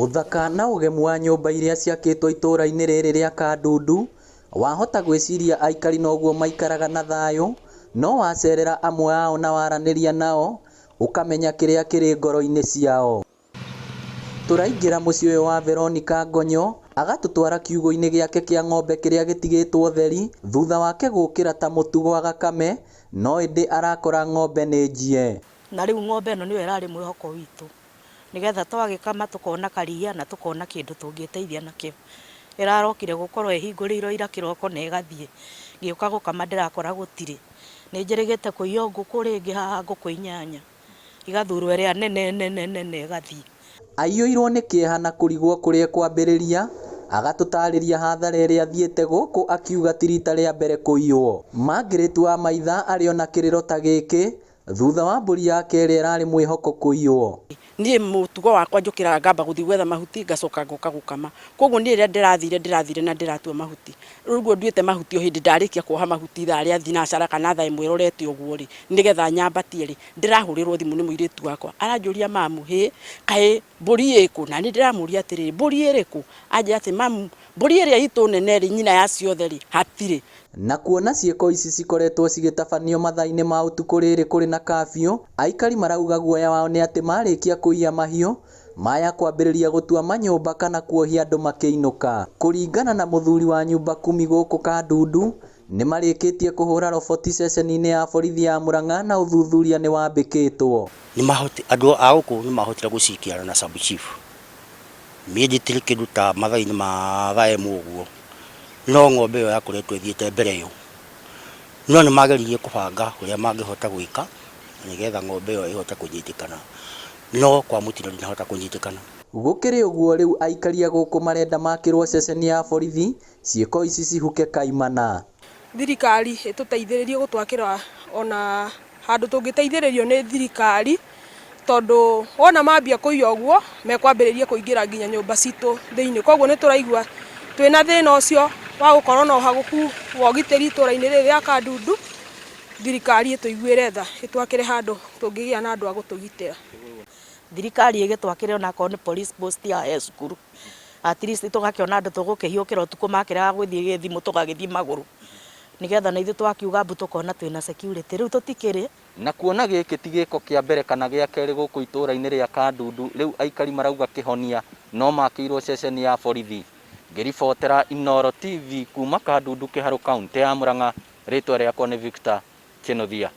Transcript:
Ũthaka na ũgemu wa nyũmba iria ciakĩtwo itũũra-inĩ rĩrĩ rĩa Kandundu, wahota gwĩciria aikari noguo maikaraga na thayũ, no wacerera amwe ao na waranĩria nao, ũkamenya kĩrĩa kĩrĩ ngoro-inĩ ciao. Tũraingĩra mũciĩ ũyũ wa Veronica Ngonyo, agatũtwara kiugũ-inĩ gĩake kĩa ng'ombe kĩrĩa gĩtigĩtwo ũtheri, thutha wake gũkĩra ta mũtugo agakame, no ĩndĩ arakora ng'ombe nĩ njiye. Na rĩu ng'ombe ĩno nĩyo ĩrarĩ mwĩhoko witũ, nĩgetha twagĩkama tũkona karia na tũkona kĩndũ tũngĩteithia nakĩo. Ĩrarokire gũkorwo ĩhingũrĩirwo ira kĩroko na ĩgathiĩ, ngĩũka gũkama ndĩrakora gũtirĩ. Nĩ njĩrĩgĩte kũiywo ngũkũ rĩngĩ haha ngũkũ inyanya, igathurwo ĩrĩa nene nene nene ĩgathiĩ. Aiyũirwo nĩ kĩeha na kũrigwo kũrĩa ekwambĩrĩria, agatũtarĩria hathara ĩrĩa athiĩte gũkũ akiuga ti rita rĩa mbere kũiywo. Margaret Wamaitha arĩ ona kĩrĩro ta gĩkĩ thutha wa mbũri yake ĩrĩa ĩrarĩ mwĩhoko kũiywo. Niĩ mũtugo wakwa njũkĩraga ngamba gũthiĩ gwetha mahuti ngacoka ngoka gũkama. Koguo niĩ rĩrĩa ndĩrathire ndĩrathire na ndĩratua mahuti. Rĩu ũguo nduĩte mahuti o hĩndĩ ndarĩkia kuoha mahuti ithaa rĩa thinacara kana thaa ĩmwe ĩrorete ũguo rĩ, nĩgetha nyambatie rĩ, ndĩrahũrĩrwo thimũ nĩ mũirĩtu wakwa aranjũria mamu hĩ, kaĩ mbũri ĩkũ? Na niĩ ndĩramũria atĩrĩrĩ, mbũri ĩrĩkũ? Anjĩra atĩ mamu mbũri ĩrĩa itũ nene rĩ, nyina ya ciothe rĩ, hatirĩ. Na kuona ciĩko ici cikoretwo cigĩtabanio mathaa-inĩ ma ũtukũ rĩrĩ kũrĩ na kabiũ, aikari marauga guoya wao nĩ atĩ marĩkia kũiya mahiũ, maya kwambĩrĩria gũtua manyũmba kana kuohia andũ makĩinũka. Kũringana na mũthuri wa nyumba kumi gũkũ Kandundu, nĩ marĩkĩtie kũhũra roboti ceceni-inĩ ya borithi ya Murang'a na ũthuthuria nĩ wambĩkĩtwo. Andũ a gũkũ nĩ mahotire gũcikiana na sub chief immediately kĩndũ ta mathaa-inĩ ma thaa ĩmwe ũguo, no ng'ombe ĩyo yakoretwo ĩthiĩte mbere ĩyo. No nĩ mageririe kũbanga ũrĩa mangĩhota gwĩka nĩgetha ng'ombe ĩyo ĩhote kũnyitĩkana, no kwa mũtino ndĩnahota kũnyitĩkana. Gũkĩrĩ ũguo rĩu aikari a gũkũ marenda makĩrwo ceceni ya borithi ciĩko ici cihuke kaimana. Thirikari ĩtũteithĩrĩrie gũtwakĩra ona handũ tũngĩteithĩrĩrio nĩ thirikari, tondũ wona mambia kũiya ũguo mekwambĩrĩria kũingĩra nginya nyũmba citũ thĩinĩ. Koguo nĩ tũraigua twĩna thĩna ũcio wa gũkorwo na ũhagũku wa ũgitĩri itũra-inĩ rĩrĩ rĩa Kandundu. Thirikari ĩtũiguĩre tha ĩtwakĩre handũ tũngĩgĩa na andũ a gũtũgitĩra. Thirikari ĩgĩtwakĩre onakorwo nĩ police post haha he cukuru, at least tũgakĩona andũ tũgũkĩhiũkĩra ũtukũ makĩrega gũthiĩ gĩthimũ tũgagĩthiĩ magũrũ, nĩgetha na ithuĩ twakiuga mbu tũkona twĩna security. Rĩu tũtikĩrĩ. Na kuona gĩkĩ ti gĩko kĩa mbere kana gĩa kerĩ gũkũ itũra-inĩ rĩa Kandundu, rĩu aikari marauga kĩhonia no makĩirwo ceceni ya borithi. Ngĩribotera Inooro TV kuma Kandundu Kĩharũ kauntĩ ya Murang'a, rĩtwa rĩakwa nĩ Victor Kĩnuthia.